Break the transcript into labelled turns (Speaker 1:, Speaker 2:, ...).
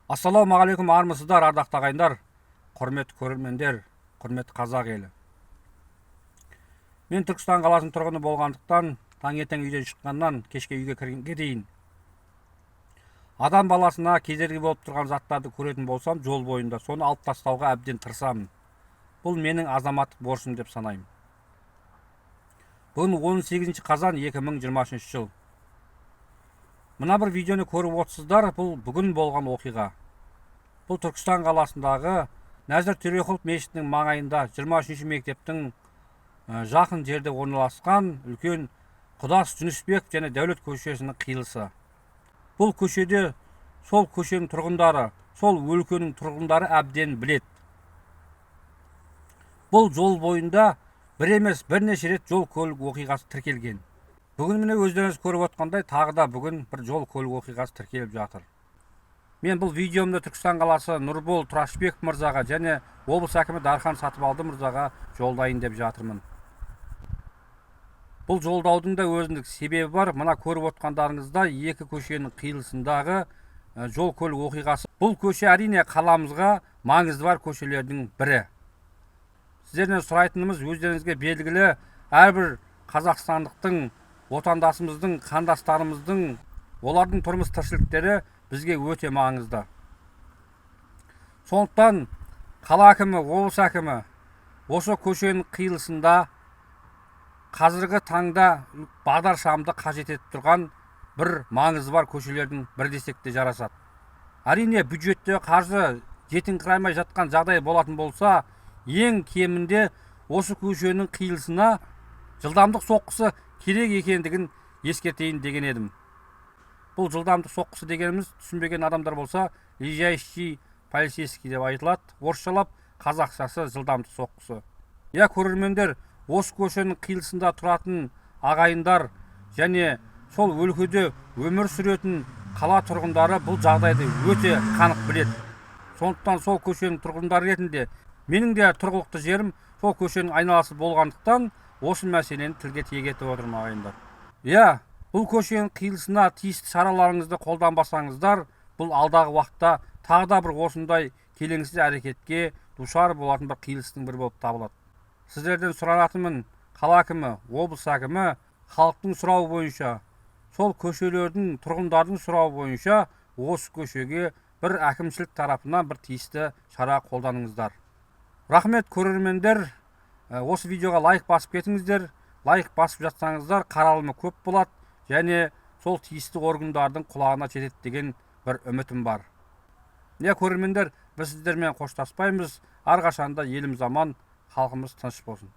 Speaker 1: Ассалаумағалейкум, армысыздар, ардақты ағайындар, құрметті көрермендер, құрметті қазақ елі. Мен Түркістан қаласының тұрғыны болғандықтан, таңертең үйден шыққаннан кешке үйге кіргенге дейін адам баласына кедергі болып тұрған заттарды көретін болсам, жол бойында соны алып тастауға әбден тырысамын. Бұл менің азаматтық борышым деп санаймын. Бүгін 18 қазан 2023 жыл. Мына бір видеоны көріп отырсыздар, бұл бүгін болған оқиға. Бұл Түркістан қаласындағы Нәзір Төреқұлов мешітінің маңайында, 23 мектептің жақын жерде орналасқан үлкен Құдас Жүнісбеков және Дәулет көшесінің қиылысы. Бұл көшеде сол көшенің тұрғындары, сол өлкенің тұрғындары әбден білет. Бұл жол бойында бір емес, бірнеше рет жол көлік оқиғасы тіркелген. Бүгін, міне, өздеріңіз көріп отқандай, тағы да бүгін бір жол көлік оқиғасы тіркеліп жатыр. Мен бұл видеомды Түркістан қаласы Нұрбол Тұрашбеков мырзаға және облыс әкімі Дархан Сатыбалды мырзаға жолдайын деп жатырмын. Бұл жолдаудың да өзіндік себебі бар. Мына көріп отқандарыңыздай, екі көшенің қиылысындағы жол көлік оқиғасы. Бұл көше, әрине, қаламызға маңызы бар көшелердің бірі. Сіздерден сұрайтынымыз, өздеріңізге белгілі, әрбір қазақстандықтың, отандасымыздың, қандастарымыздың, олардың тұрмыс тіршіліктері бізге өте маңызды. Сондықтан қала әкімі, облыс әкімі, осы көшенің қиылысында қазіргі таңда бағдаршамды қажет етіп тұрған бір маңызы бар көшелердің бірі десек те жарасады. Әрине, бюджетте қаржы жетіңкіремей жатқан жағдай болатын болса, ең кемінде осы көшенің қиылысына жылдамдық соққысы керек екендігін ескертейін деген едім. Бұл жылдамдық соққысы дегеніміз, түсінбеген адамдар болса, лежащий полицейский деп айтылады орысшалап, қазақшасы жылдамдық соққысы. Иә, көрермендер, осы көшенің қиылысында тұратын ағайындар және сол өлкеде өмір сүретін қала тұрғындары бұл жағдайды өте қанық біледі. Сондықтан сол көшенің тұрғындары ретінде, менің де тұрғылықты жерім сол көшенің айналасы болғандықтан, осы мәселені тілге тиек етіп отырмын, ағайындар. Иә, бұл көшенің қиылысына тиісті шараларыңызды қолданбасаңыздар, бұл алдағы уақытта тағы да бір осындай келеңсіз әрекетке душар болатын бір қиылыстың бірі болып табылады. Сіздерден сұранатынмын, қала әкімі, облыс әкімі, халықтың сұрауы бойынша, сол көшелердің тұрғындардың сұрауы бойынша осы көшеге бір әкімшілік тарапынан бір тиісті шара қолданыңыздар. Рахмет, көрермендер. Осы видеоға лайк басып кетіңіздер. Лайк басып жатсаңыздар, қаралымы көп болады және сол тиісті органдардың құлағына жетеді деген бір үмітім бар. Иә, көрермендер, біз сіздермен қоштаспаймыз. Әрқашанда еліміз аман, халқымыз тыныш болсын.